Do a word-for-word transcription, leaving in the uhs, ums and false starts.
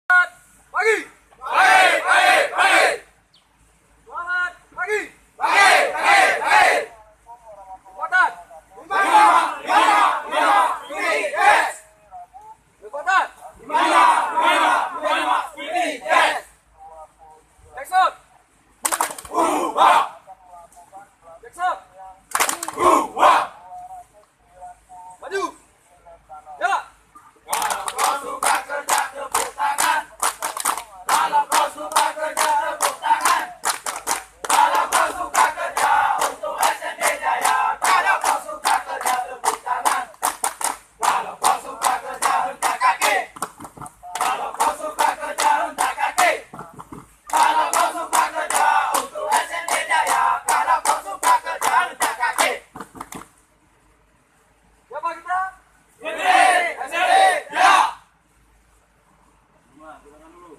Pagi. Pagi, pagi, pagi. Selamat pagi. Pagi, pagi, pagi. Kekuatan. Lima, lima, lima, lima, yes. Kekuatan. Lima, lima, lima, lima, yes. Action. Action. Maju. Ya. Siapa kita? Sendiri! Sendiri! Ya! Cuma, kita dulu.